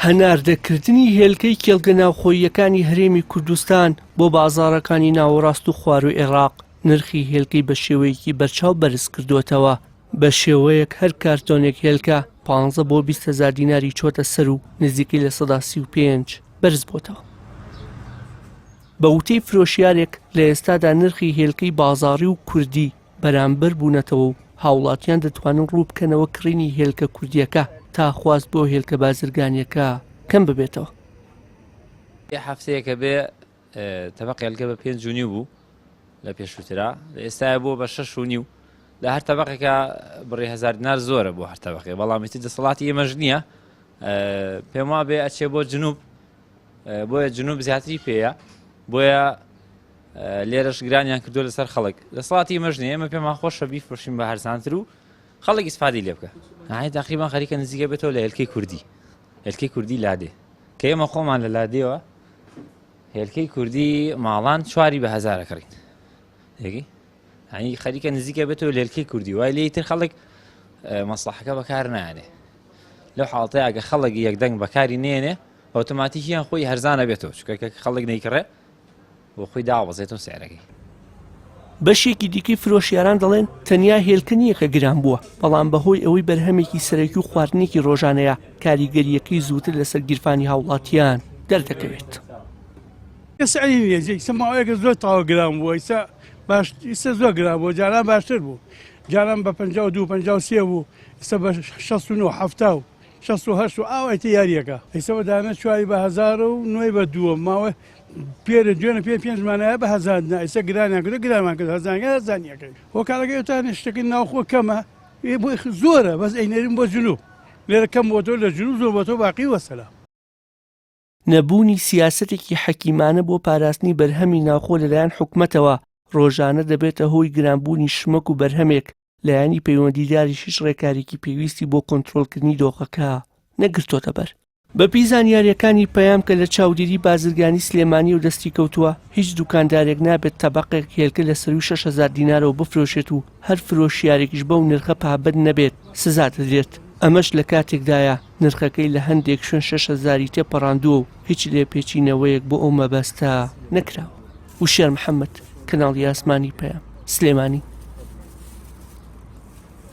هەناردەکردنی هێلکەی کێڵگە ناوخۆییەکانی هەرێمی کوردستان بۆ بازاڕەکانی ناوەڕاست و خوارووی عێراق نرخی هێلکەی بە شێوەیەکی بەرچاو بەرزکردووەتەوە، بە شێوەیەک هەر کارتۆنێک هێلکە 15 بۆ 20 هەزار دیناری چۆتە سەر و نزیکەی 35% بەرزبووەتەوە. بە وتەی فرۆشیارێک لە ئێستادا نرخی هێلکەی بازاڕی و کوردی بەرامبەر بوونەتەوە و هاوڵاتیان دەتوانن ڕووبکەنەوە کڕینی هێلکە کوردییەکە تا خواست بۆ هێلکە بازرگانییەکە کەم ببێتەوە. هەفتەیەکە بێ تەبەق هێلکە بە پێنج و نیو بوو لە پێشووترا لە ئێستاە بووە بە شەش و نیو لە هەر تەبقێکە بڕی هزار دینار زۆرە بۆ هەر تەبقێ بەڵام ئیتر دەسەڵاتی ئێمەش نییە پێم وا بێ ئەچێ بۆ جنوب بۆیە جنوب زیاتری پێیە بۆیە لێرەش گرانیان کردو لەسەر خەڵک دەسەڵاتی ئێمەش نییە ئێمە پێمان خۆشە بیفرۆشین بە هەرزانتر و خەڵک ئیسفادی لێ بکە هاي تقریبا خەریکە نزیکە بێتەوە لە هێلکەی کوردی هێلکەی کوردی لادێ کە ئێمە خۆمان لە لادێوە هێلکەی کوردی ماڵان چواری بە هەزارە کڕین یەکی هەنی خەریکە نزیکە بێتەوە لێلکەی کوردی وای لێ تر خەڵک مەسڵحەکە بەکار نانێ لەو حاڵەتەیە ئەگە خەڵک یەکدەنگ بەکاری نێنێ ئۆتۆماتیکیان خۆی هەرزانە بێتەوە چونکە کە خەڵک نەیکڕێ بۆ خۆی داوەزێتەوە سعرەکەی. بەشێکی دیکەی فرۆشیاران دەڵێن، تەنیا هێلکە نییە کە گران بووە، بەڵام بەهۆی ئەوەی بەرهەمێکی سەرەکی و خواردنێکی ڕۆژانەیە، کاریگەرییەکەی زووتر لەسەر گیرفانی هاوڵاتیان دەردەکەوێت. سعری نییە ئیسە ماوەیەکە زۆر تەواو گران بووە ئیسە باش ئیسە زۆر گران بووە جاران باشتر بوو جاران بە 52 53 بوو ئیسە بە 69 70 و 68 و ئاوای تە یاریەکە ئیسە بە دانە چواری بە هەزار و نۆی بە دووە ماوە پێرە دوێنە پێ پێنج مانایە بە هەزار نا ئیسە گرانیان کردو گرانمان کرد هەزانگە هەزانیەکەی هۆکارەکەی تا شتەکەی ناوخۆ کەمە بۆ زۆرە بەس ئەینەرین بۆ جنوب لێرە کەم بۆتەوە لە جنوب زۆر بۆتەوە باقی وەسەلام. نەبوونی سیاسەتێکی حەکیمانە بۆ پاراستنی بەرهەمی ناوخۆ لەلایەن حکومەتەوە، ڕۆژانە دەبێتە هۆی گرانبوونی شمەک و بەرهەمێک، لایەنی پەیوەندیداریش هیچ ڕێکارێکی پێویستی بۆ کۆنترۆڵکردنی دۆخەکە نەگرتۆتەبەر. بەپێی زانیارییەکانی پەیام کە لە چاودێری بازرگانی سلێمانییەوە دەستی کەوتووە، هیچ دوکاندارێک نابێت تەبەقێک هێلکە لە سەرووی 6000 دینارەوە بفرۆشێت و هەر فرۆشیارێکیش بەو نرخە پابەند نەبێت سزا دەدرێت، ئەمەش لە کاتێکدایە نرخەکەی لە هەندێک شوێن 6000 ی تێپەڕاندووە و هیچ لێپێچینەوەیەک بۆ ئەو مەبەستە نەکراوە. وشیار محەمەد، کەناڵی ئاسمانی پەیام، سلێمانی.